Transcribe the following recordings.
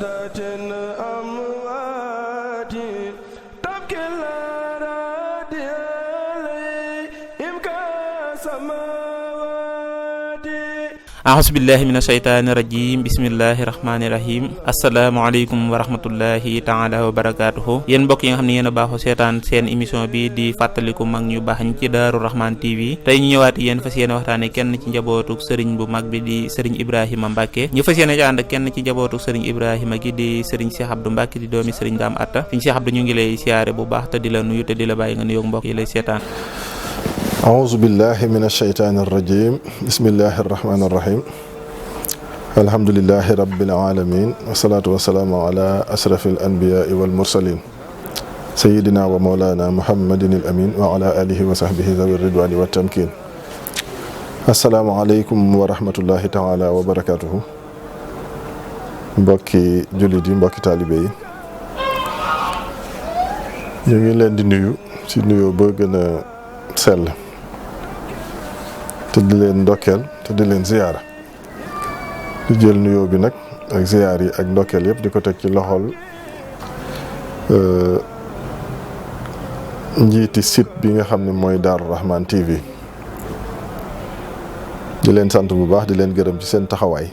سادة أموات تبكي الأراضي عليهم كالسماوات. أعوذ بالله من الشيطان الرجيم بسم الله الرحمن الرحيم asalaamaaleykum wa rahmatullahi taala wa barakaatuhu. yéen mbokk yi nga xam ne yéen a baaxoo seetaan seen émission bi di fàttaliku mag ñu baax ñi ci Daaru Rahman TV tey ñu ñëwaat yéen fas yéene waxtaane kenn ci njabootuk sëriñ bu mag bi di sëriñ Ibrahima Mbacke. ñu fas yéene ci ànd kenn ci njabootuk sëriñ Ibrahima gi di sëriñ Cheikh Abdou Mbacke di doomi sëriñ Dame Atta. sëriñ Cheikh Abdou ñu ngi lay siyaare bu baax te di la nuyu te di la bàyyi nga nuyoog mbokk yi lay seetaan. أعوذ بالله من الشيطان الرجيم بسم الله الرحمن الرحيم الحمد لله رب العالمين والصلاة والسلام على أشرف الأنبياء والمرسلين سيدنا ومولانا محمد الأمين وعلى آله وصحبه ذوي الرضوان والتمكين. السلام عليكم ورحمة الله تعالى وبركاته. mbokki jullit yi mbokki taalibe yi ñu ngi leen di nuyu ci nuyoo ba gën a sell te di leen ndokkeel te di leen ziyaara di jël nuyoo bi nag ak ziyaar yi ak ndokkeel yëpp di ko teg ci loxol njiiti site bi nga xam ne mooy Daaru Rahman TV di leen sant bu baax di leen gërëm ci seen taxawaay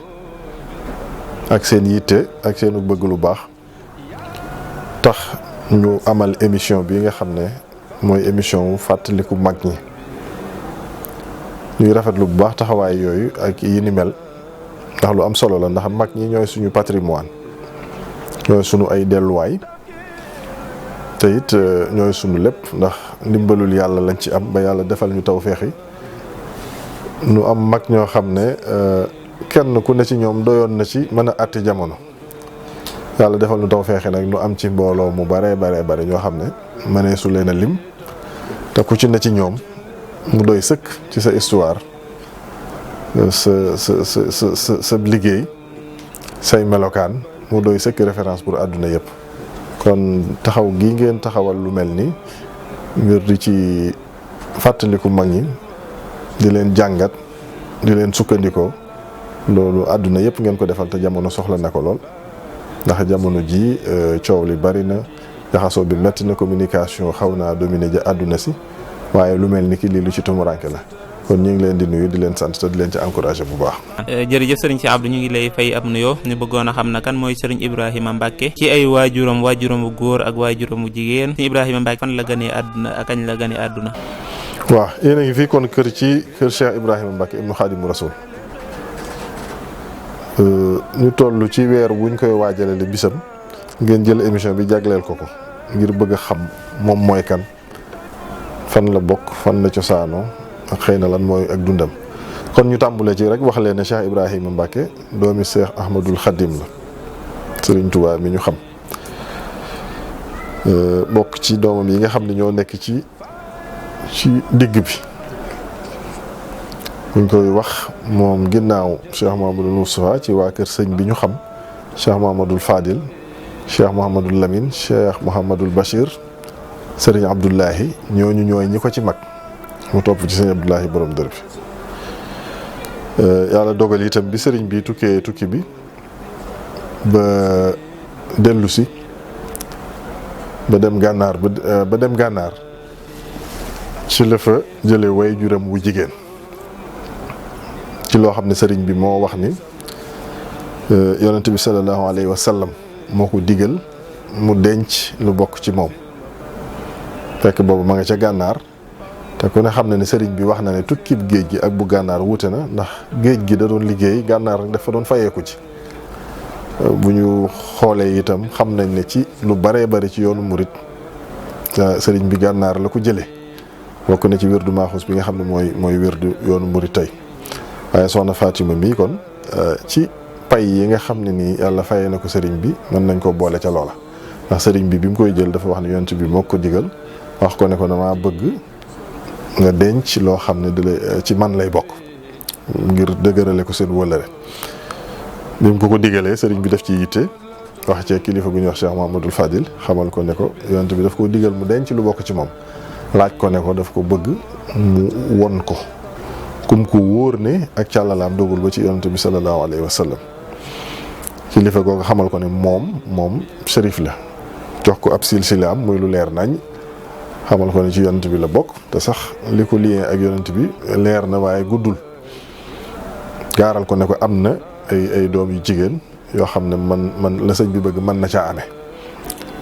ak seen yitte ak seenu bëgg lu baax tax ñu amal émission bi nga xam ne mooy émission wu fàttaliku mag ñi. ñuy rafetlu bu baax taxawaay yooyu ak yi ni mel ndax lu am solo la ndax mag ñi ñooy suñu patrimoine ñooy suñu ay delluwaay te it ñooy suñu lépp ndax ndimbalul yàlla lañ ci am ba yàlla defal ñu tawfeex yi nu am mag ñoo xam ne kenn ku ne ci ñoom doyoon na ci mën a àtte jamono yàlla defal ñu tawfeex nag nu am ci mbooloo mu bare ñoo xam ne mënee su leen a lim te ku ci ne ci ñoom mu doy sëkk ci sa histoire sa liggéey say melokaan mu doy sëkk référence pour àdduna yëpp. kon taxaw gi ngeen taxawal lu mel ni ngir di ci fàttaliku mag ñi di leen jàngat di leen sukkandikoo loolu àdduna yëpp ngeen ko defal te jamono soxla na ko lool ndax jamono ji coow li bari na jaxasoo bi metti na communication xaw naa dominer ja àdduna si. waaye lu mel ni ki lii lu ci tumuranke la kon ñu ngi leen di nuyu di leen sant te di leen ci encouragé bu baax. jërëjëf sëriñ Cheikh Abdou ñu ngi lay fay ab nuyoo ñu bëggoon a xam na kan mooy sëriñ Ibrahima Mbacke ci ay waajuram bu góor ak waajuram bu jigéen sëriñ Ibrahima Mbacke fan la gënee àdduna ak kañ la gënee àdduna. waaw yéen a ngi fii kon kër Cheikh Ibrahima Mbacke ibnu Xaadimu Rasul ñu toll ci weer wuñ koy waajalale bisam ngeen jël émission bi jagleel ko ngir bëgg a xam moom mooy kan. fan la bokk fan la cosaanoo ak xëy na lan mooy ak dundam kon ñu tàmbulee ci rek wax leen ne Cheikh Ibrahima Mbacke doomi Cheikh Ahmadul Khadim la Serigne Touba mi ñu xam bokk ci doomam yi nga xam ne ñoo nekk ci digg bi buñ koy wax moom ginnaaw Cheikh Mouhamadul Moustapha ci waa kër sëñ bi ñu xam Cheikh Mouhamadul Fadil Cheikh Mouhamadul Lamine Cheikh Mouhamadul Bachir sëriñ Abdullahi ñooñu ñooy ñi ko ci mag mu topp ci sëriñ Abdullahi borom dër bi yàlla dogal itam bi sëriñ bi tukkee tukki bi ba dellu si ba dem gànnaar ci la fa jële way juram wu jigéen ci loo xam ne sëriñ bi moo wax ni yonent bi sallallahu alayhi wa sallam moo ko digal mu denc lu bokk ci moom fekk boobu ma nga ca gànnaar te ku ne xam na ne sëriñ bi wax na ne tukkib géej gi ak bu gànnaar wuute na ndax géej gi da doon liggéey gànnaar rek dafa doon fayeeku ci bu ñu xoolee itam xam nañ ne ci lu baree bari ci yoonu murit sëriñ bi gànnaar la ko jëlee bokk na ci wérdu maaxus bi nga xam ne mooy wérdu yoonu murit tey waaye soxna Fatima mii kon ci pay yi nga xam ne nii yàlla fayee na ko sëriñ bi mën nañ ko boole ca loola ndax sëriñ bi mu koy jël dafa wax ne yonent bi moo ko digal wax ko ne ko damaa bëgg nga denc loo xam ne ci man lay bokk ngir dëgërale ko seen wëllëre bi mu ko digalee sëriñ bi def ci yitte wax ci kilifa gu ñuy wax Cheikh Mouhamadul Fadil xamal ko ne ko yonent bi daf ko digal mu denc lu bokk ci moom laaj ko ne ko daf ko bëgg mu won ko kum ko wóor ne ak càllalaam dogul ba ci yonent bi sallallahu alayhi wa sallam kilifa googu xamal ko ne moom shérif la, jox ko ab silsilaam muy lu leer nañ, xamal ko ne ci yonent bi la bokk, te sax li ko liyee ak yonent bi leer na waaye guddul. gaaral ko ne ko am na ay doom yu jigéen yoo xam ne man la sëñ bi bëgg mën na caa amee.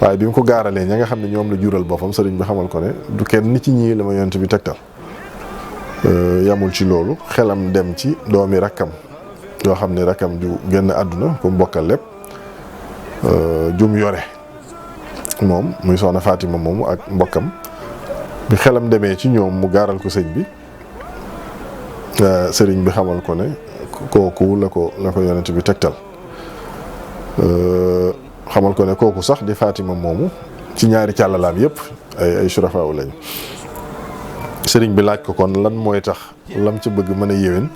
waaye bi mu ko gaaralee ña nga xam ne ñoom la jural boppam, sëriñ bi xamal ko ne du kenn ni ci ñii la ma yonent bi tegtal. yamul ci loolu, xelam dem ci doomi rakkam yoo xam ne rakkam ju génn àdduna ku mbokkal lépp jum yore moom muy soxna Fatima moomu ak mbokkam. bi xelam demee ci ñoom mu gaaral ko sëñ bi, sëriñ bi xamal ko ne kooku la ko yonent bi tegtal. xamal ko ne kooku sax di Fatima moomu ci ñaari càllalaam yëpp ay surafaaw lañ. sëriñ bi laaj ko kon lan mooy tax lam ci bëgg mën a yéwén,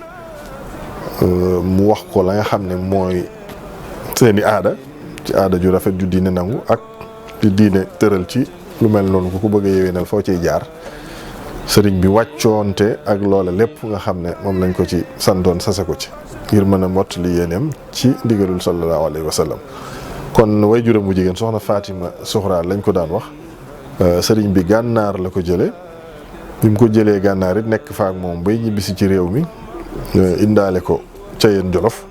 mu wax ko la nga xam ne mooy seeni aada, ci aada ju rafet ju diine nangu ak ci diine tëral ci lu mel noonu ku ko bëgg a yéwénal foo ciy jaar. sëriñ bi wàccoonte ak loola lépp nga xam ne moom lañ ko ci santoon sase ko ci ngir mën a mottali yéeneem ci ndigalul sallallahu alayhi wa sallam. kon way juróom bu jigéen soxna Fatima Suxra lañ ko daan wax. sëriñ bi gànnaar la ko jële bi mu ko jëlee gànnaar it nekk fa ak moom bay ñibbisi ci réew mi, indaale ko Ceyeen Jolof.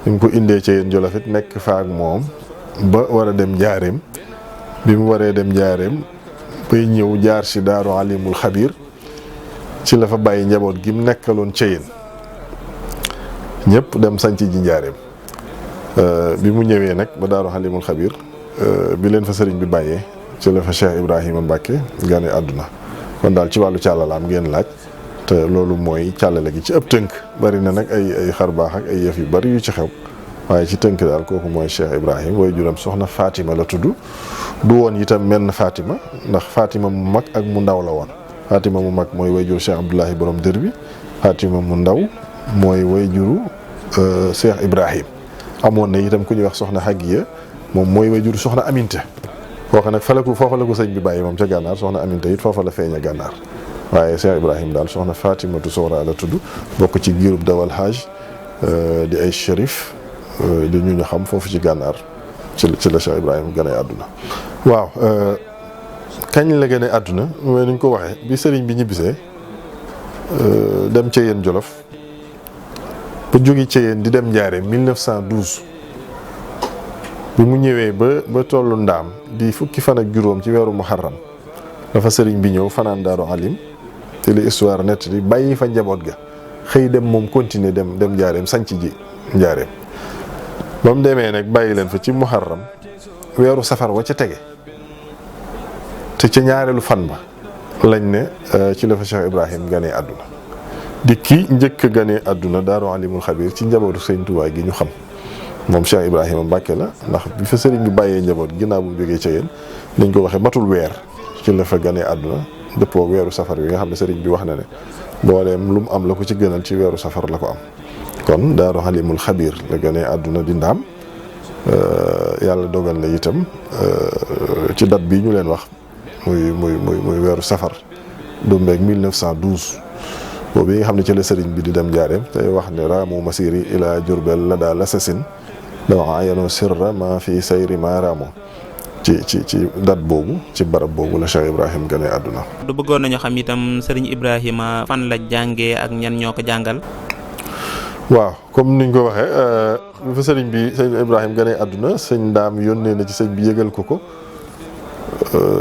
bi mu ko indee Ceyeen Jolof it nekk fa ak moom ba war a dem Njaareem. bi mu waree dem Njaareem bay ñëw jaar si Daaru Alimul Xabiir, ci la fa bàyyi njaboot gi mu nekkaloon Ceyeen ñëpp dem sanc ji Njaareem. bi mu ñëwee nag ba Daaru Alimul Xabiir, bi leen fa sëriñ bi bàyyee ci la fa Cheikh Ibrahima Mbacke gane àdduna. kon daal ci wàllu càllalaam ngeen laaj, te loolu mooy càllale gi ci ëpp tënk. bari na nag ay xar baax ak ay yëf yu bari yu ci xew, waaye ci tënk daal kooku mooy Cheikh Ibrahima. way juram soxna Fatima la tudd. du woon itam menn Fatima, ndax Fatima mu mag ak mu ndaw la woon. Fatima mu mag mooy way juru Cheikh Abdoulahi borom dër bi. Fatima mu ndaw mooy way juru Cheikh Ibrahima. amoon na itam ku ñuy wax soxna Hagiya, moom mooy way juru soxna Aminta. kooku nag foofa la ko sëñ bi bàyyi moom ca gànnaar. soxna Aminta it foofa la feeña gànnaar. waaye Cheikh Ibrahima daal soxna Fatimatu Suxra la tudd, bokk ci giirub dawal hajj, di ay shérif di ñu xam foofu ci gànnaar. ci la Cheikh Ibrahima gane àdduna. waaw kañ la gane àdduna mooy ni ñu ko waxee bi sëriñ bi ñibbisee dem Ceyeen Jolof ba jóge Ceyeen di dem Njaareem 1912. bi mu ñëwee ba tollu ndaam di fukki fan ak juróom ci weeru muharram dafa sëriñ bi ñëw fanaan Daaru Alim te li histoire nett di bàyyi fa njaboot ga xëy dem moom continuer dem Njaareem sanc ji Njaareem. ba mu demee nag bàyyi leen fa ci muharram weeru safar wa ca tege te ca ñaareelu fan ba lañ ne ci la fa Cheikh Ibrahima ganee àdduna. di ki njëkk a ganee àdduna Daaru Alimul Xabiir ci njabootu Sëñ Tuubaa gi ñu xam. moom Cheikh Ibrahima Mbacke la, ndax bi fa sëriñ bi bàyyee njaboot ginnaaw bu mu jógee ca yéen dañ ko waxee matul weer ci la fa ganee àdduna, dëppoo weeru safar bi nga xam ne sëriñ bi wax na ne booleem lu mu am la ko ci gënal ci weeru safar la ko am. kon Daaru Alimul Xabiir la ganee àdduna di ndaam. yàlla dogal na itam ci date bii ñu leen wax muy weeru safar dombeeg 1912 boobu yi nga xam ne ci la sëriñ bi di dem Njaareem tey wax ne raamu masiri ila Jurbel la daal assasine dawa ayano sirra ma fi sayri ma raamu ci date boobu ci barab boobu la Cheikh Ibrahima gane àdduna. du bëggoon nañu xam itam sëriñ Ibrahima fan la jàngee ak ñan ñoo ko jàngal. waaw comme niñ ko waxee bu fa sëriñ Ibrahima gane àdduna sëñ Ndaam yónnee na ci sëñ bi yëgal ko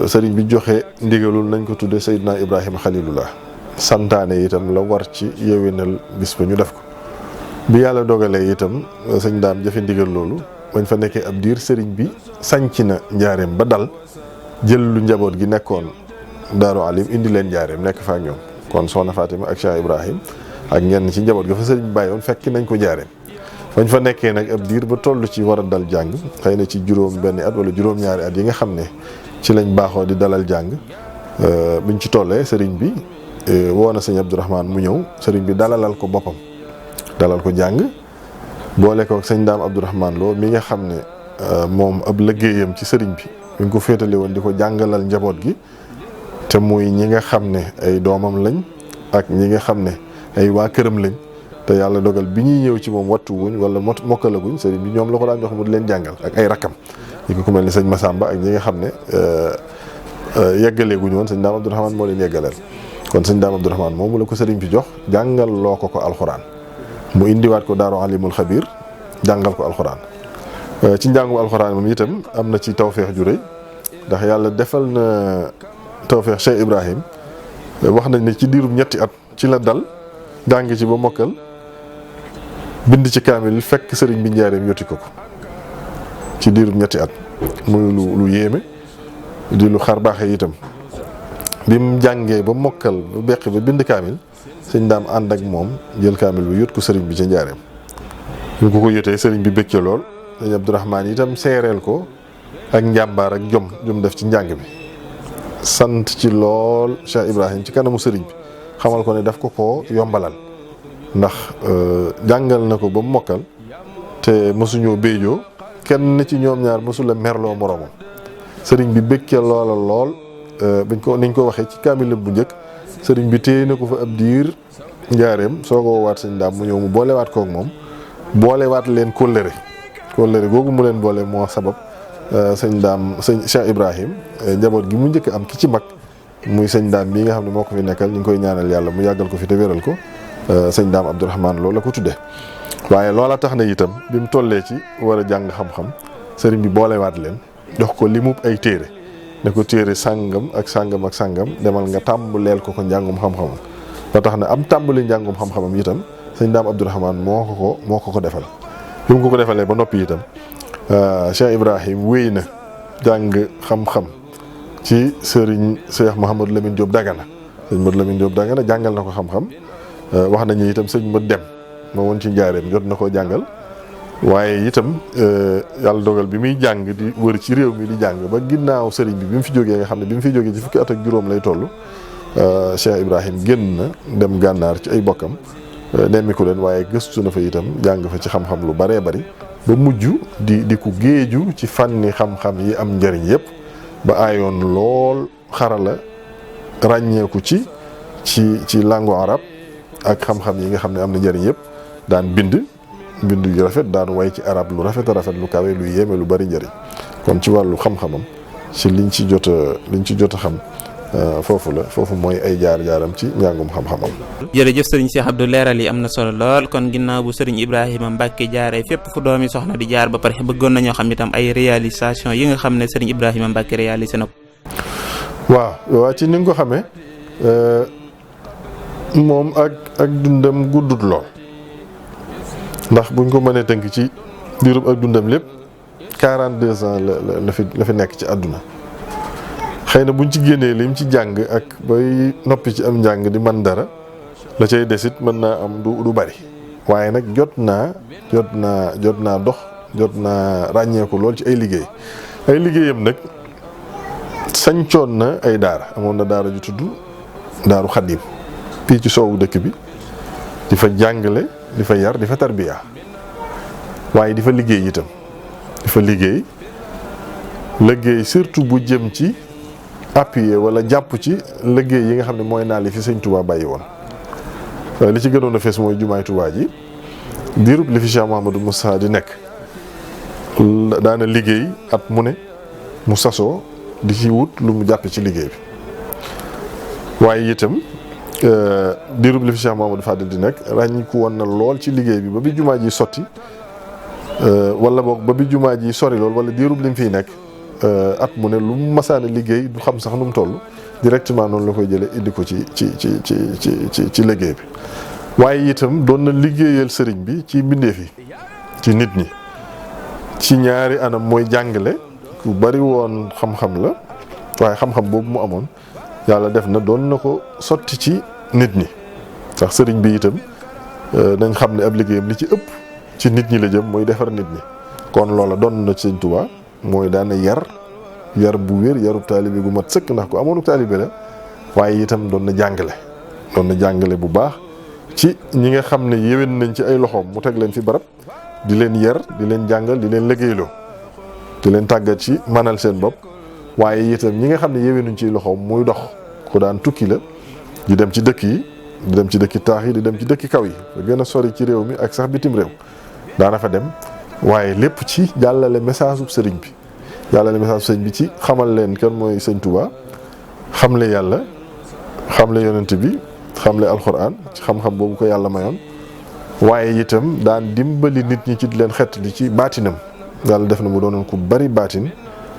sëriñ bi joxe ndigalul nañ ko tudde Seydina Ibrahima Xalilullah santaane itam la war ci yewinal bis ba ñu def ko. bi yàlla dogalee itam sëñ Ndaam jëfe ndigal loolu bañ fa nekkee ab diir sëriñ bi sanc na Njaareem ba dal jël lu njaboot gi nekkoon Daaru Alim indi leen Njaareem nekk fa ak ñoom. kon soxna Fatima ak Cheikh Ibrahima ak ñenn ci njaboot ga fa sëriñ bi bàyyoon fekk nañ ko Njaareem bañ fa nekkee nag ab diir ba toll ci war a dal jàng xëy na ci juróom benn at wala juróom-ñaari at yi nga xam ne ci lañ baaxoo di dalal jàng biñ ci tollee sëriñ bi woo na sëñ Abdourahmane mu ñëw sëriñ bi dalalal ko boppam dalal ko jàng boole ko ak sëñ Daam Abdourahmane Lo mi nga xam ne moom ab liggéeyam ci sëriñ bi mi ngi ko féetale woon di ko jàngalal njaboot gi te muy ñi nga xam ne ay doomam lañ ak ñi nga xam ne ay waa këram lañ te yàlla dogal bi ñuy ñëw ci moom wattu wuñ wala mokkalaguñ sëriñ bi ñoom la ko daan jox mu di leen jàngal ak ay rakkam yi ko ku mel ni sëñ Massamba ak ñi nga xam ne yeggaleeguñu woon sëñ Daam Abdourahmane moo leen yeggaleel. kon sëñ Daam Abdourahmane moomu la ko sëriñ bi jox jàngal loo ko alxuraan mu indiwaat ko daaru alimul xabir jàngal ko alxuraan ci njàngum alxuraan moom itam am na ci tawféex ju rëy ndax yàlla defal na tawféex Cheikh Ibrahim wax nañ ne ci diirum ñetti at ci la dal jàng ci ba mokkal bind ci kaamil fekk sëriñ bi njaareem yoti ko ci diirum ñetti at muy lu yéeme di lu xar baaxee itam bi mu jàngee ba mokkal ba beqi ba bind kaamil sëñ Daam ànd ak moom jël kaamil bi yot ko sëriñ bi ca njaareem ñu ko yotee sëriñ bi bëgg ca lool sëñ Abdourahmane itam seereel ko ak njàmbaar ak jom def ci njàng bi sant ci lool Cheikh Ibrahim ci kanamu sëriñ bi xamal ko ne daf ko yombalal ndax jàngal na ko ba mu mokkal te mësuñoo béejoo kenn ci ñoom ñaar mësula merloo moroomam sëriñ bi bëgg ca loola lool niñ ko waxee ci kaamilam bu njëkk sëriñ bi téye na ko fa ab diir njaareem soo ko woowaat sëñ Daam mu ñëw mu boolewaat kook moom boolewaat leen kóllëre googu mu leen boole moo sabab sëñ Cheikh Ibrahim njaboot gi mu njëkk am ki ci mag muy sëñ Daam mii nga xam ne moo ko fi nekkal ñu ngi koy ñaanal yàlla mu yàggal ko fi te wéral ko sëñ Daam Abdourahmane loolu la ko tuddee waaye loola tax na itam bi mu tollee ci war a jàng xam-xam sëriñ bi boolewaat leen jox ko limub ay téere ne ko téere sàngam ak sàngam ak sàngam demal nga tàmbaleel ko njàngum xam-xamam ba tax na am tàmbali njàngum xam-xamam itam sëñ Daam Abdourahmane moo ko defal bi mu ko defalee ba noppi itam Cheikh Ibrahim wéy na jàng xam-xam ci sëriñ Cheikh Mouhamadou Lamine Diop Dagana sëñ Modou Lamine Diop Dagana jàngal na ko xam-xam wax nañu itam sëñ Modou Dem moo woon ci njaareem jot na koo jàngal waaye itam yàlla dogal bi muy jàng di wër ci réew mi di jàng ba ginnaaw sëriñ bi mu fi jógee nga xam ne bi mu fi jógee ci fukki at ak juróom lay toll Cheikh Ibrahim génn na dem gànnaar ci ay bokkam nemmiku leen waaye gëstu na fa itam jàng fa ci xam-xam lu baree bari ba mujj di ku géeju ci fànni xam-xam yi am njëriñ yépp ba aayoon lool xarala ràññeeku ci langue arabe ak xam-xam yi nga xam ne am na njëriñ yépp daan bind yu rafet daan way ci arab lu rafet a rafet lu kawe lu yéeme lu bari njëriñ kon ci wàllu xam-xamam ci liñ ci jot a xam foofu mooy ay jaar-jaaram ci njàngum xam-xamam. jërëjëf sëriñ Cheikh Abdou leeral yi am na solo lool kon ginnaaw bu sëriñ Ibrahima Mbacke jaaree fépp fu doomi soxna di jaar ba pare bëggoon nañoo xam itam ay réalisation yi nga xam ne sëriñ Ibrahima Mbacke réalisé na ko. waaw ci ni nga ko xamee moom ak dundam guddut lool ndax buñ ko mënee tënk ci diirub ak dundam lépp 42 ans la fi nekk ci àdduna. xëy na buñ ci génnee lim ci jàng ak bay noppi ci am njàng di man dara la cay desit mën naa am du bari waaye nag jot naa dox jot naa ràññeeku lool ci ay liggéeyam nag sañcoon na ay daara amoon na daara ju tudd daaru xaddim fii ci soowu dëkk bi di fa jàngale di fa yar di fa tarbiya waaye di fa liggéey itam liggéey surtout bu jëm ci appuyé wala jàpp ci liggéey yi nga xam ne mooy naal yi fi sëñ Touba bàyyi woon li ci gënoon a fees mooy jumaay Touba ji diirub li fi Cheikh Mouhamadou Moussa di nekk daana liggéey at mu ne mu sasoo di ci wut lu mu jàpp ci liggéey bi waaye itam diirub li fi Cheikh Mouhamadou Fadil di nekk ràññiku woon na lool ci liggéey bi ba bi jumaa ji sotti wala boog ba bi jumaa ji sori lool wala diirub li mu fiy nekk at mu ne lu mu masaane liggéey du xam sax nu mu toll directement noonu la koy jëlee indi ko ci liggéey bi waaye itam doon na liggéeyal sëriñ bi ci mbindeef yi ci nit ñi ci ñaari anam mooy jàngale ku bari woon xam-xam la waaye xam-xam boobu mu amoon yàlla def na doon na ko sotti ci nit ñi ndax sëriñ bi itam dañ xam ne ab liggéeyam li ci ëpp ci nit ñi la jëm mooy defar nit ñi kon loola doon na ci sëñ Tuubaa mooy daana yar bu wér yarub taalibe gu mat sëkk ndax ku amoonu taalibe la waaye itam doon na jàngale bu baax ci ñi nga xam ne yéwén nañ ci ay loxoom mu teg leen fi barab di leen yar di leen jàngal di leen liggéeyloo di leen tàggat ci manal seen bopp waaye itam ñi nga xam ne yéwénuñ ci loxoom muy dox ku daan tukki la di dem ci dëkk yi di dem ci dëkki taax yi di dem ci dëkki kaw yi fa gën a sori ci réew mi ak sax bitim réew daana fa dem waaye lépp ci jàllale message bu sëriñ bi jàllale message bu sëriñ bi ci xamal leen kan mooy sëñ Touba xamle yàlla xamle yonent bi xamle alxuraan ci xam-xam boobu ko yàlla mayoon waaye itam daan dimbali nit ñi ci di leen xett di ci baatinam yàlla def na mu doonoon ku bari baatin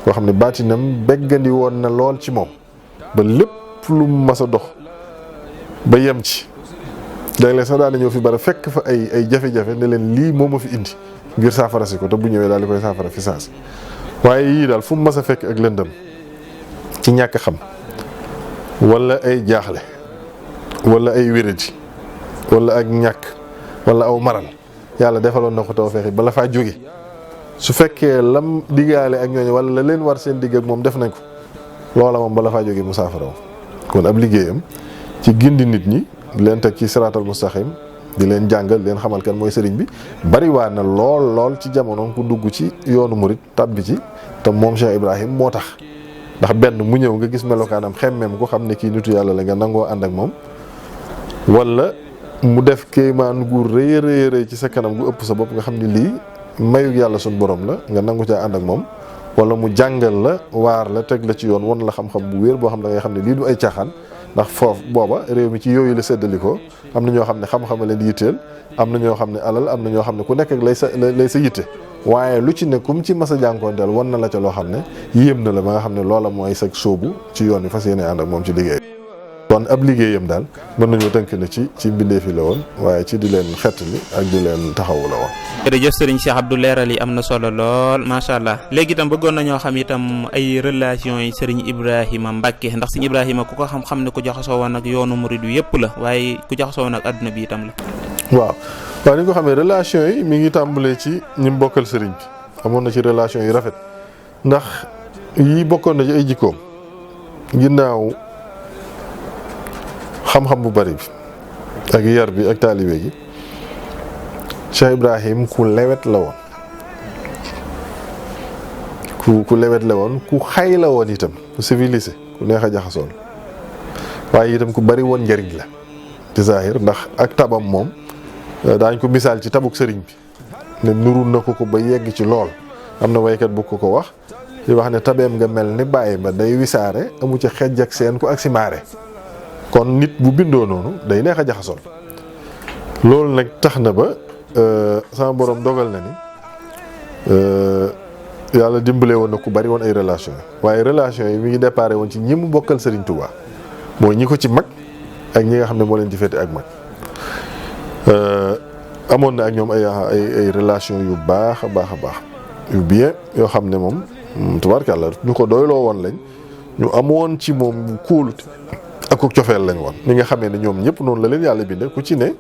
koo xam ne baatinam beggandi woon na lool ci moom ba lépp lu mu mas a dox ba yem ci léeg-léeg sax daal di ñëw fi bara fekk fa ay jafe-jafe ne leen lii moo ma fi indi ngir saafara si ko te bu ñëwee daal di koy saafara fi saasi waaye yii daal fu mu mas a fekk ak lëndëm ci ñàkk xam wala ay jaaxle wala ay wéradi wala ak ñàkk wala aw maral yàlla defaloon na ko tawfeex bala faa jóge su fekkee lam diggaale ak ñooñu wala la leen war seen digg ak moom def nañ ko loola moom bala faa jóge mu saafara kon ab liggéeyam ci gindi nit ñi di leen teg ci siraatal mustaqim di leen jàngal leen xamal kan mooy sëriñ bi bari waa na lool ci jamono ku dugg ci yoonu murit tàbbi ci te moom Cheikh Ibrahim moo tax ndax benn mu ñëw nga gis melokaanam xemmeem ko xam ne kii nitu yàlla la nga nangoo ànd ak moom wala mu def kéemaan gu rëy ci sa kanam gu ëpp sa bopp nga xam ne lii mayu yàlla suñ borom la nga nangu caa ànd ak moom wala mu jàngal la waar la teg la ci yoon won la xam-xam bu wér boo xam da ngay xam ne lii du ay caaxaan ndax foofu booba réew mi ci yooyu la séddalikoo am na ñoo xam ne xam-xam leen yitteel am na ñoo xam ne alal am na ñoo xam ne ku nekk ak lay sa yitte waaye lu ci ne kum ci mas a jànkoonteel wan na la ca loo xam ne yéem na la ba nga xam ne loola mooy sag sóobu ci yoon wi fas yéene ànd ak moom ci liggéey kon ab liggéeyam daal mën nañoo tënk ne ci mbindeef yi la woon waaye ci di leen xettali ak di leen taxawu la woon. jërëjëf Serigne Cheikh Abdou leeral yi am na solo lool macha allah léegi itam bëggoon nañoo xam itam ay relation yi Serigne Ibrahima Mbacke ndax Serigne Ibrahima ku ko xam-xam ne ku jaxasoo woon ak yoonu murid wi yëpp la waaye ku jaxasoo woon ak adduna bi itam la. waaw ni nga ko xamee relation yi mi ngi tàmbalee ci ñi mu bokkal Serigne bi amoon na ci relation yi rafet ndax yi bokkoon na ci ay jikkoom ginnaaw xam-xam bu bari bi ak yar bi ak taalibe gi Cheikh Ibrahim ku lewet la woon ku lewet la woon ku xay la woon itam ku civilisé ku neex a jaxasoon waaye itam ku bari woon njëriñ la ci zahir ndax ak tabam moom daañ ko misaal ci tabuk sëriñ bi ne nuru na ko ba yegg ci lool am na waykat bu ko wax di wax ne tabeem nga mel ni bàyyi ba day wisaare amu ci xejj ak seen ku ak si maare kon nit bu bindoo noonu day neex a jaxasoon loolu nag tax na ba sama borom dogal na ni yàlla dimbale woon na ku bari woon ay relation waaye relation yi mi ngi déparé woon ci ñi mu bokkal Serigne Touba mooy ñi ko ci mag ak ñi nga xam ne moo leen ci féete ak mag amoon na ak ñoom ay relation yu baax a baax yu bien yoo xam ne moom tubaarkàlla ñu ko doyloo woon lañ ñu amoon ci moom kóolute ak ko cofeel lañ woon ni nga xamee ne ñoom ñëpp noonu la leen yàlla binde ku ci ne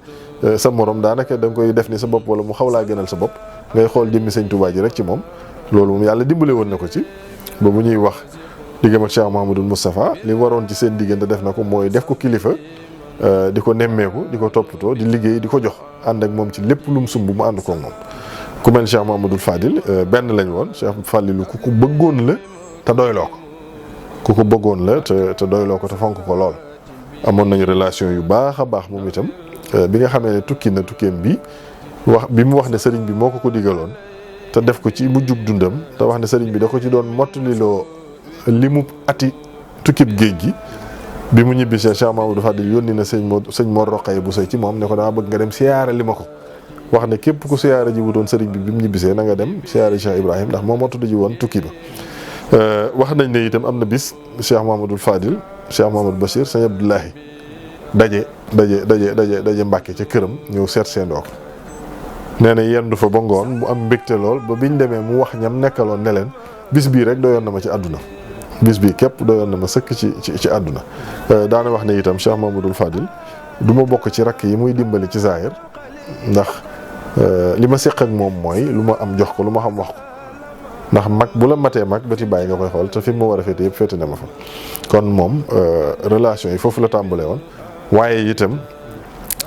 sa morom daanaka da nga koy def ni sa bopp wala mu xaw laa gënal sa bopp ngay xool jëmmi Sëñ Tuubaa ji rek ci moom loolu moom yàlla dimbale woon na ko ci ba mu ñuy wax diggam ak Cheikh Mouhamadou Moustapha li waroon ci seen diggante def na ko mooy def ko kilifa di ko nemmeeku di ko toppatoo di liggéey di ko jox ànd ak moom ci lépp lu mu sumb mu ànd ko moom ku mel Cheikh Mouhamadou Fadil benn lañ woon Cheikh Fallilou ku ko bëggoon la te doyloo ko ku ko bëggoon la te doyloo ko te fonk ko lool amoon nañu relation yu baax a baax moom itam bi nga xamee ne tukki na tukkeem bi mu wax ne sëriñ bi moo ko digaloon te def ko ci mujjug dundam te wax ne sëriñ bi da ko ci doon mottaliloo li mu ati tukkib géej gi bi mu ñibbisee Cheikh Mamadou Fadil yónni na sëñ Mor Roqaye bu sëy ci moom ne ko dama bëgg nga dem siyaare li ma ko wax ne képp ku siyaare ji wutoon sëriñ bi mu ñibbisee na nga dem siyaare Cheikh Ibrahim ndax moom moo tudd ji woon tukki ba wax nañ ne itam am na bis Cheikh Mamadou Fadil Cheikh Mamadou Bachir sëñ Abdoulahi daje Mbàkke ca këram ñëw seet seen doog nee na yendu fa ba ngoon mu am mbégte lool ba biñ demee mu wax ñam nekkaloon ne leen bis bii rek doyoon na ma ci àdduna bis bii képp doyoon na ma sëkk ci àdduna daana wax ne itam Cheikh Mamadou Fadil du ma bokk ci rakk yi muy dimbali ci zahir ndax li ma séq ak moom mooy lu ma am jox ko lu ma xam wax ko ndax mag bu la matee mag ba ci bàyyi nga koy xool te fi mu ma war a féete yëpp féete na ma fa kon moom relation yi foofu la tàmbalee woon waaye itam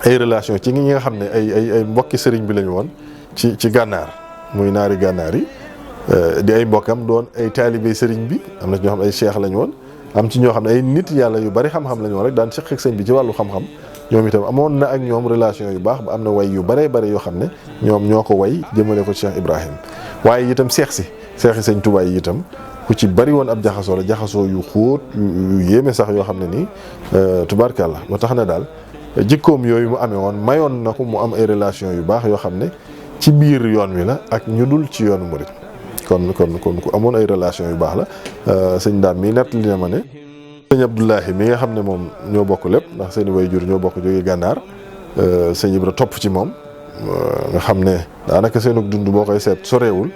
ay relation ci ñi nga xam ne ay mbokki sëriñ bi lañu woon ci gànnaar muy naari gànnaar yi di ay mbokkam doon ay taalibey sëriñ bi am na ci ñoo xam ne ay cheikh lañu woon am ci ñoo xam ne ay nit yàlla yu bari xam-xam lañu woon rek daan seq ak sëñ bi ci wàllu xam-xam ñoom itam amoon na ak ñoom relation yu baax ba am na way yu bare bare yoo xam ne ñoom ñoo ko way jëmale ko Cheikh Ibrahim waaye itam seexi sëñ Tuubaa yi itam ku ci bari woon ab jaxasoo la jaxasoo yu xóot yu yéeme sax yoo xam ne nii tubaarkàlla ba tax na daal jikkoom yooyu mu amee woon mayoon na ko mu am ay relation yu baax yoo xam ne ci biir yoon wi la ak ñu dul ci yoonu murit kon ku amoon ay relation yu baax la sëñ Daam mi nett li na ma ne sëñ Abdoulahi mi nga xam ne moom ñoo bokk lépp ndax seeni way jur ñoo bokk jógee gànnaar sëñ Ibra topp ci moom nga xam ne daanaka seenug dund boo koy seet soreewul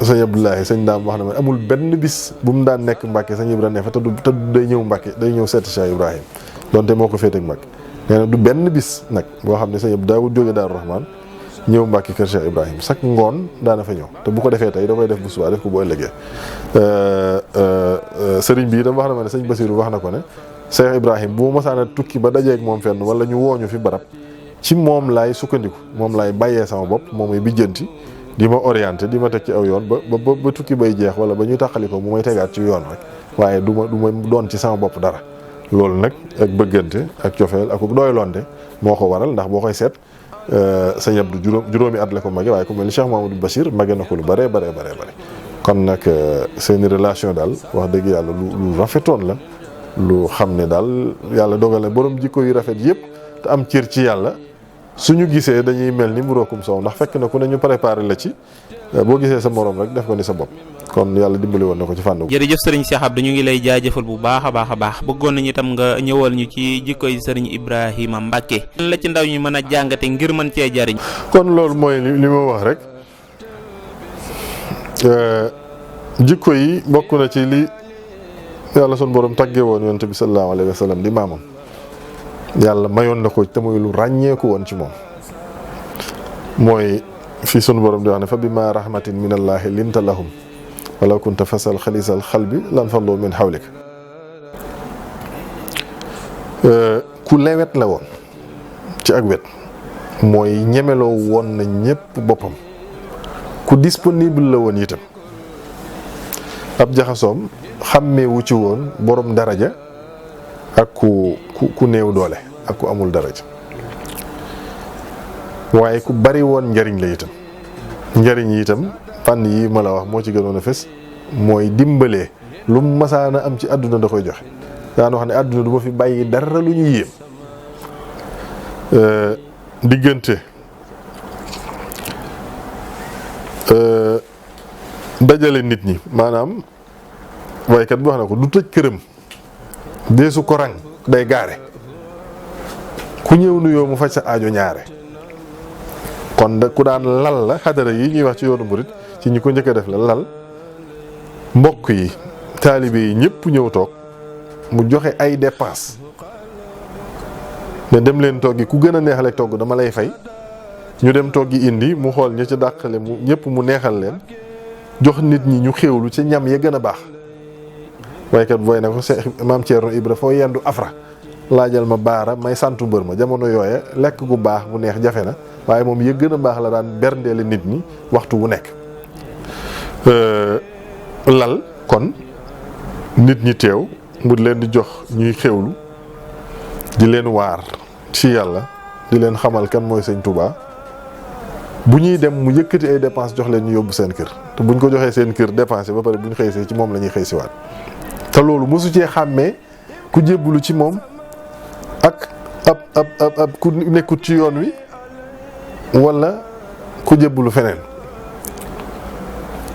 sëñ Abdoulahi sëñ Daam wax na ma amul benn bis bu mu daan nekk Mbàkke sëñ Ibra ne fa te du day ñëw Mbàkke day ñëw seeti Cheikh Ibrahim donte moo ko féete ak Mbàkke nee na du benn bis nag boo xam ne sëñ Abdou daawul jóge Daaru Rahmaan ñëw Mbàkke kër Cheikh Ibrahim chaque ngoon daana fa ñëw te bu ko defee tey da koy def bu subaa def ko bu ëllëgee sëriñ bi itam wax na ma ne sëñ Basiru wax na ko ne Cheikh Ibrahim bu ma mosaan a tukki ba dajeeg moom fenn wala ñu wooñu fi barab ci moom laay sukkandiku moom laay bàyyee sama bopp moom mooy bijjanti di ma orienté di ma teg ci aw yoon ba tukki bay jeex wala ba ñuy tàqali ko mu may tegaat ci yoon rek waaye du ma doon ci sama bopp dara loolu nag ak bëggante ak cofeel ak doylonte moo ko waral ndax boo koy seet sëñ Abdou juróomi at la ko mage waaye ku mel ni Cheikh Mamadou Bachir mage na ko lu bare kon nag seeni relation daal wax dëgg yàlla lu rafetoon la lu xam ne daal yàlla dogal na borom jikko yu rafet yëpp te am cër ci yàlla suñu gisee dañuy mel ni mburookum soow ndax fekk na ku ne ñu préparé la ci boo gisee sa morom rek def ko ni sa bopp kon yàlla dimbali woon na ko ci fànn. jërëjëf sëriñ Cheikh Abdou ñu ngi lay jaajëfal bu baax a baax bëggoon nañu itam nga ñëwal ñu ci jikkoy sëriñ Ibrahima Mbacke. lan la ci ndaw ñi mën a jàngate ngir mën cee jariñ. kon loolu mooy li ma wax rek jikko yi bokk na ci li yàlla sunu borom tàggee woon yonent bi sallallahu alayhi wa sallam di maamam yàlla mayoon na ko te muy lu ràññeeku woon ci moom mooy fii sunu borom di wax ne fa bima rahmatin min allahi linta lahum walaw kunta fasal xalisal xalbi lan fallu min xawlik ku lewet la woon ci ak wet mooy ñemeloo woon na ñépp boppam ku disponible la woon itam ab jaxasoom xàmmeewu ci woon borom daraja ak ku néew doole ak ku amul daraja waaye ku bari woon njariñ la itam njariñ yi itam fànn yi ma la wax moo ci gënoon a fës mooy dimbalee lu mu masaana am ci àdduna da koy joxe daan wax ne àdduna du ma fi bàyyi dara lu ñu yéem diggante dajale nit ñi maanaam waykat bi wax na ko du tëj këram deesu ko rang day gaare ku ñëw nuyoo mu faj sa aajo ñaare kon da ku daan lal la xadara yi ñuy wax ci yoonu murit ci ñi ko njëkk a def la lal mbokk yi taalibe yi ñëpp ñëw toog mu joxe ay dépense ne dem leen toggi ku gën a neexale togg dama lay fay ñu dem toggi indi mu xool ña ca dàqale mu ñëpp mu neexal leen jox nit ñi ñu xéewlu ci ñam ya gën a baax waykat booy na ko maam Thierno Ibra foo yendu afra laajal ma baara may santu mbër ma jamono yooya lekk gu baax bu neex jafe na waaye moom ya gën a baax la daan berndeele nit ñi waxtu wu nekk lal kon nit ñi teew mu leen di jox ñuy xéewlu di leen waar ci yàlla di leen xamal kan mooy sëñ Touba bu ñuy dem mu yëkkati ay dépense jox leen ñu yóbbu seen kër te buñ ko joxee seen kër dépensé ba pare bu ñu xëysee ci moom la ñuy xëy siwaat te loolu mosu cee xàmmee ku jébbalu ci moom ak ab ku nekkut ci yoon wi wala ku jébbalu feneen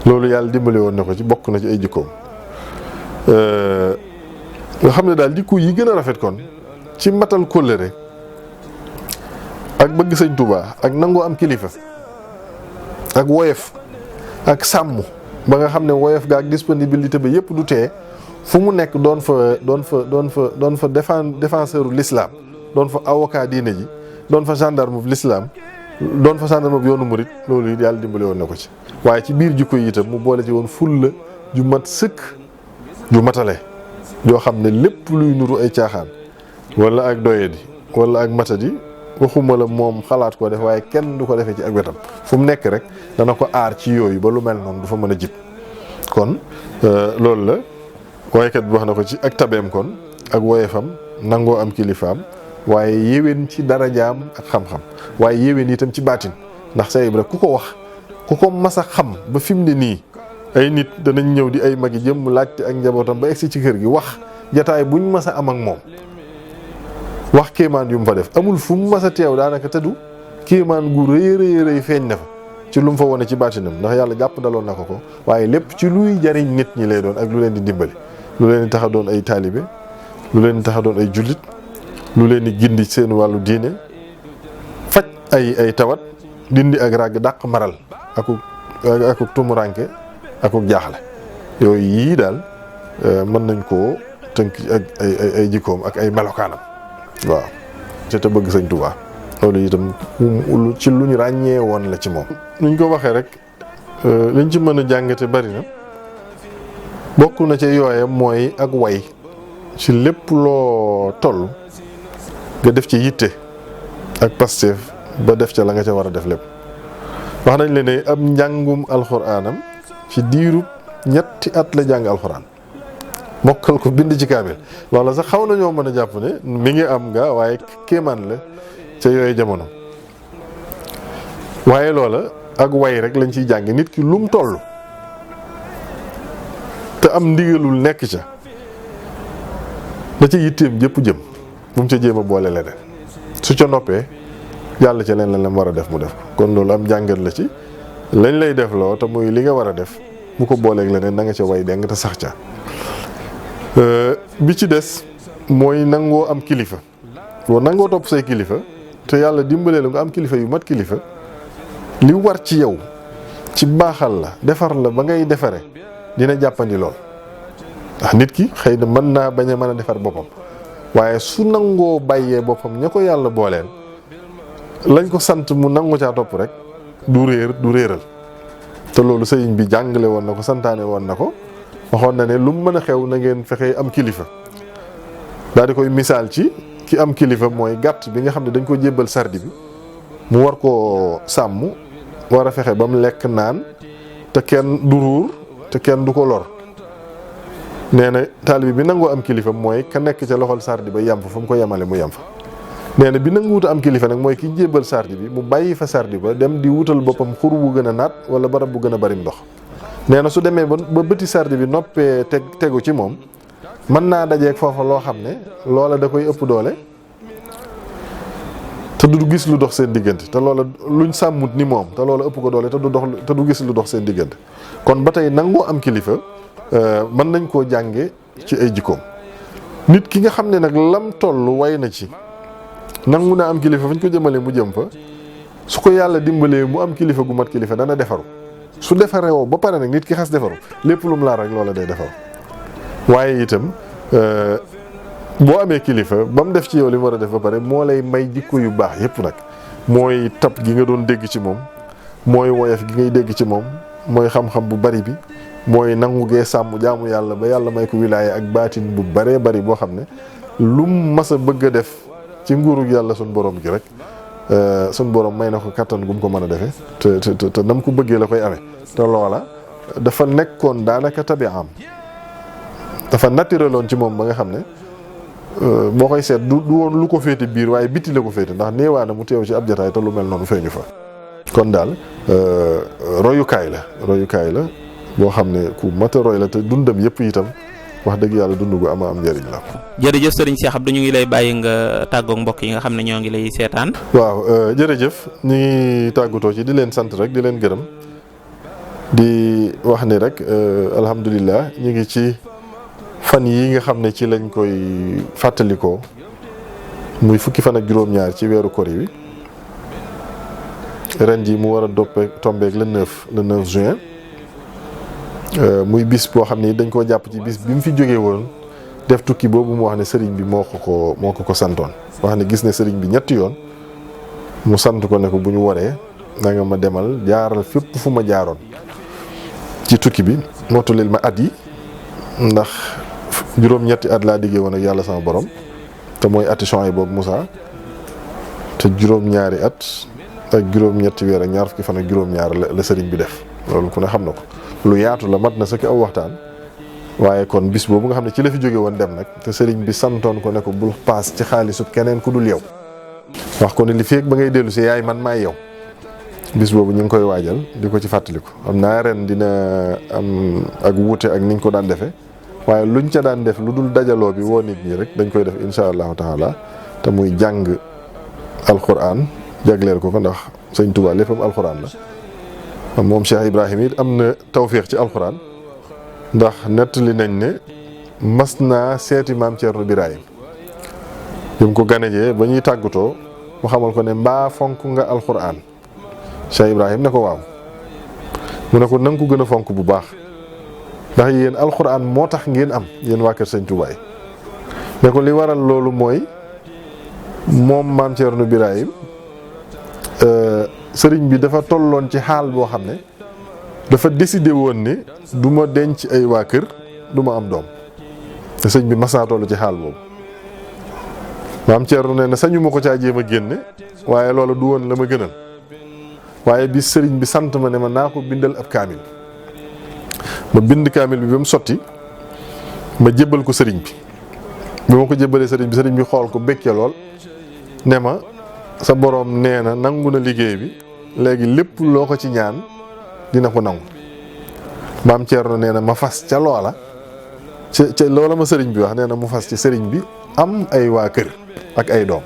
loolu yàlla dimbali woon na ko ci bokk na ci ay jikkoom nga xam ne daal jikko yi gën a rafet kon ci matal kóllëre ak bëgg sëñ Touba ak nangoo am kilifa ak woyof ak sàmm ba nga xam ne woyof ga ak disponibilité ba yépp du tee fu mu nekk doon fa défenseuru l'islam doon fa avocat diine ji doon fa gendarme bu l'islam doon fa gendarme bu yoonu murit loolu it yàlla dimbali woon na ko ci waaye ci biir jikko yi itam mu boole ci woon fulla ju mat sëkk ju matale yoo xam ne lépp luy nuru ay caaxaan wala ak doyadi wala ak matadi waxuma la moom xalaat ko def waaye kenn du ko defee ci ak wetam fu mu nekk rek dana ko aar ci yooyu ba lu mel noonu du fa mën a jib kon loolu la woykat bi wax na ko ci ak tabeem kon ak woyefam nangoo am kilifaam waaye yéwén ci darajaam ak xam-xam waaye yéwén itam ci baatin ndax Cheikh Ibra ku ko wax ku ko mas a xam ba fi mu ne nii ay nit danañ ñëw di ay magi jëm mu laajte ak njabootam ba egsi ci kër gi wax jataay buñ mas a am ak moom wax kéemaan yu mu fa def amul fu mu mas a teew daanaka tëddu kéemaan gu rëy feeñ na fa ci lu mu fa wone ci baatinam ndax yàlla jàpp ndaloon na ko waaye lépp ci luy jariñ nit ñi lay doon ak lu leen di dimbali lu leen di tax a doon ay taalibe lu leen di tax a doon ay jullit lu leen di gindi seen wàllu diine faj ay tawat dindi ak ràgg dàq maral akuk tumuranke akuk jaaxle yooyu yii daal mën nañ koo tënk ak ay jikkoom ak ay melokaanam waaw te bëgg Sëñ Tuubaa loolu itam ci lu ñu ràññee woon la ci moom. nuñ ko waxee rek liñ ci mën a jàngate bari na bokk na ca yooye mooy ak way ci lépp loo toll nga def ci yitte ak pasteef ba def ca la nga ca war a def lépp. wax nañ leen ne ab njàngum alxuraanam ci diirub ñetti at la jàng alxuraan mokkal ko bind ci kaamil loolu sax xaw nañoo mën a jàpp ne mi ngi am nga waaye kéemaan la ca yooyu jamono waaye loola ak way rek lañ ciy jàng nit ki lum toll te am ndigalul nekk ca da ca yitteem jëpp jëm bu mu ca jéem a boole leneen su ca noppee yàlla ca leen la war a def mu def ko kon loolu am jàngat la ci lañ lay def loo te muy li nga war a def bu ko booleeg leneen na nga ca way deng te sax ca bi ci des mooy nangoo am kilifa boo nangoo topp say kilifa te yàlla dimbalee la nga am kilifa yu mat kilifa li war ci yow ci baaxal la defar la ba ngay defare dina jàppandi lool ndax nit ki xëy na mën naa bañ a mën a defar boppam waaye su nangoo bàyyee boppam ña ko yàlla booleel lañ ko sant mu nangu caa topp rek du réeral te loolu sëriñ bi jàngale woon na ko santaane woon na ko waxoon na ne lu mu mën a xew na ngeen fexe am kilifa daal di koy misaal ci ki am kilifa mooy gàtt bi nga xam ne dañ ko jébbal sardi bi mu war koo sàmm war a fexe ba mu lekk naan te kenn du ruur te kenn du ko lor nee na taalibe bi nangoo am kilifa mooy ka nekk ca loxol sardi ba yem fa mu ko yemale mu yem fa nee na bi nanguwut am kilifa nag mooy ki jébbal sardi bi mu bàyyi fa sardi ba dem di wutal boppam xur bu gën a naat wala barab bu gën a bari ndox nee na su demee ba bëti sardi bi noppee tegu ci moom mën naa dajeeg foofa loo xam ne loola da koy ëpp doole te du gis lu dox seen diggante te loola luñ sàmmut ni moom te loola ëpp ko doole te du gis lu dox seen diggante kon ba tey nangoo am kilifa mën nañ koo jànge ci ay jikkoom nit ki nga xam ne nag lam toll way na ci nangu naa am kilifa fañ ko jëmale mu jëm fa su ko yàlla dimbalee mu am kilifa gu mat kilifa dana defaru su defaree ba pare nag nit ki xas defaru lépp lu mu laal rek loola day defaru waaye itam boo amee kilifa ba mu def ci yow li mu war a def ba pare moo lay may jikko yu baax yépp nag mooy tab gi nga doon dégg ci moom mooy woyof gi ngay dégg ci moom mooy xam-xam bu bari bi mooy nangu gee sàmm jaamu yàlla ba yàlla may ko wilaaya ak baatin bu baree bari boo xam ne lu mu mas a bëgg a def ci nguurug yàlla suñ borom gi rek suñ borom may na ko kattan gu mu ko mën a defee te nam ko bëggee la koy amee te loola dafa nekkoon daanaka tabi'am dafa naturaloon ci moom ba nga xam ne boo koy seet du woon lu ko féete biir waaye bitti la ko féete ndax néewaana mu teew ci ab jataay te lu mel noonu feeñu fa kon daal royukaay la boo xam ne ku mat a roy la te dundam yëpp itam wax dëgg yàlla dund gu ama am njëriñ la. jërëjëf sëriñ Cheikh Abdou ñu ngi lay bàyyi nga tàggoog mbokk yi nga xam ne ñoo ngi lay seetaan. waaw jërëjëf ñu ngi tàggatoo ci di leen sant rek di leen gërëm di wax ni rek alhamdulilah ñu ngi ci fan yi nga xam ne ci lañ koy fàttalikoo muy fukki fan ak juróom-ñaar ci weeru kori wi ren ji mu war a tombeeg le 9 juin. muy bis boo xam ne dañ koo jàpp ci bis bi mu fi jógee woon def tukki boobu mu wax ne sëriñ bi moo ko santoon wax ne gis ne sëriñ bi ñetti yoon mu sant ko ne ko bu ñu waree na nga ma demal jaaral fépp fu ma jaaroon ci tukki bi mottulil ma at yi ndax juróom-ñetti at laa diggee woon ak yàlla sama borom te mooy ati Chouaïb boobu Moussa te juróom-ñaari at ak juróom-ñetti weer ak ñaar fukki fan ak juróom-ñaar la sëriñ bi def loolu ku ne xam na ko lu yaatu la mat na sa ki aw waxtaan waaye kon bis boobu nga xam ne ci la fi jóge woon dem nag te sëriñ bi santoon ko ne ko bul paas ci xaalisub keneen ku dul yow wax ko ne li feek ba ngay dellu si yaay man maay yow bis boobu ñu ngi koy waajal di ko ci fàttaliku xam naa ren dina am ak wuute ak niñ ko daan defee waaye luñ ca daan def lu dul dajaloo bi woo nit ñi rek dañ koy def insha allahu taala te muy jàng alquran jagleel ko ndax sëñ Tuubaa léppam alquran la moom Cheikh Ibrahim it am na tawféex ci alquran ndax nettali nañ ne mas naa seeti maam Thierno Birahim bi mu ko ganejee ba ñuy tàggatoo mu xamal ko ne mbaa fonk nga alquran Cheikh Ibrahim ne ko waaw mu ne ko na nga ko gën a fonk bu baax ndax yéen alquran moo tax ngeen am yéen waa kër sëñ Tuubaa ne ko li waral loolu mooy moom maam Thierno Birahim sëriñ bi dafa tolloon ci xaal boo xam ne dafa décidé woon ne du ma denc ay waa kër du ma am doom te sëñ bi mas naa toll ci xaal boobu maam Thierno nee na sañu ma ko caa jéem a génne waaye loolu du woon la ma gënal waaye bi sëriñ bi sant ma ne ma naa ko bindal ab kaamil ma bind kaamil bi ba mu sotti ma jébbal ko sëriñ bi ma ko jébbalee sëriñ bi xool ko békkee lool ne ma sa boroom nee na nangu na liggéey bi léegi lépp loo ko ci ñaan dina ko nangu maam Thierno nee na ma fas ca loola ca loola ma sëriñ bi wax nee na mu fas ci sëriñ bi am ay waa kër ak ay doom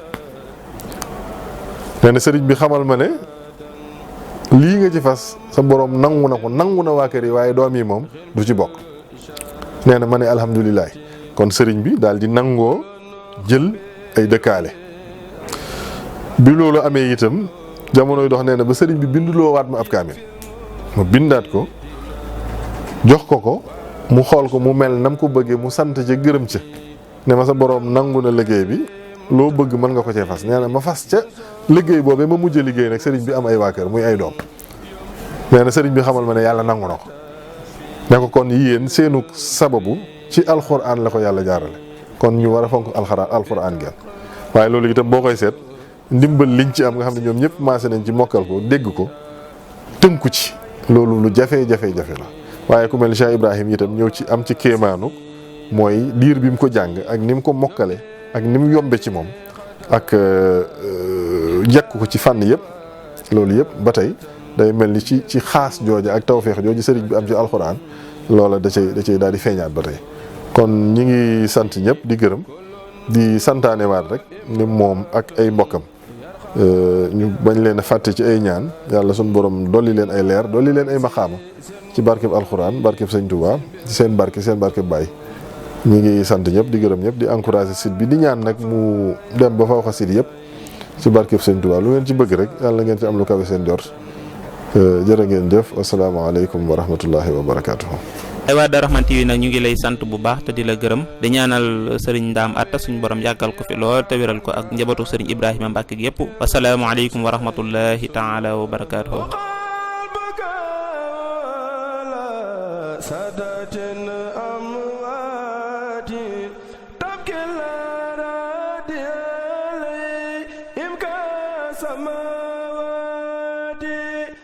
nee na sëriñ bi xamal ma ne lii nga ci fas sa boroom nangu na ko nangu na waa kër yi waaye doom yi moom du ci bokk nee na ma ne alhamdulilah kon sëriñ bi daal di nangoo jël ay dëkkaale bi loolu amee itam jamonoy dox nee na ba sëriñ bi binduloo waat ma ab kaamil ma bindaat ko jox ko mu xool ko mu mel nam ko bëggee mu sant ca gërëm ca ne ma sa boroom nangu na liggéey bi loo bëgg mën nga ko cee fas nee na ma fas ca liggéey boobee ma mujj liggéey nag sëriñ bi am ay waa kër muy ay doom nee na sëriñ bi xamal ma ne yàlla nangu na ko ne ko kon yéen seenu sababu ci alxuraan la ko yàlla jaarale kon ñu war a fonk alxuraan ngeen waaye loolu itam boo koy seet ndimbal liñ ci am nga xam ne ñoom ñëpp maase nañ ci mokkal ko dégg ko tënku ci loolu lu jafe-jafe la waaye ku mel ni Cheikh Ibrahim itam ñëw ci am ci kéemaanu mooy diir bi mu ko jàng ak ni mu ko mokkale ak ni mu yombe ci moom ak jekk ko ci fànn yëpp loolu yëpp ba tey day mel ni ci xaas jooja ak tawféex jooju sëriñ bi am ci alxuraan loola da cay daal di feeñaat ba tey kon ñi ngi sant ñëpp di gërëm di santaane waat rek ni moom ak ay mbokkam ñu bañ leen a fàtte ci ay ñaan yàlla suñu borom dolli leen ay leer dolli leen ay maxaama ci barkeb alxuraan barkeb sëñ Tuubaa ci seen barkeb Baay ñi ngi sant ñëpp di gërëm ñëpp di encourager site bi di ñaan nag mu dem ba fa wax site yëpp ci barkeb sëñ Tuubaa lu ngeen ci bëgg rek yàlla ngeen ci am lu kawe seen jort jërë ngeen jëf asalaamaaleykum wa rahmatullahi wa barakaatuhu. ay waa Darou Rahmane TV nag ñu ngi lay sant bu baax te di la gërëm di ñaanal sëriñ Ndaam Atta suñu borom yàggal ko fi lool te wéral ko ak njabootu sëriñ Ibrahima Mbacke gi yëpp wasalaamaaleykum wa rahmatullahi taala wa barakaatuhu. سادات أموات تبكي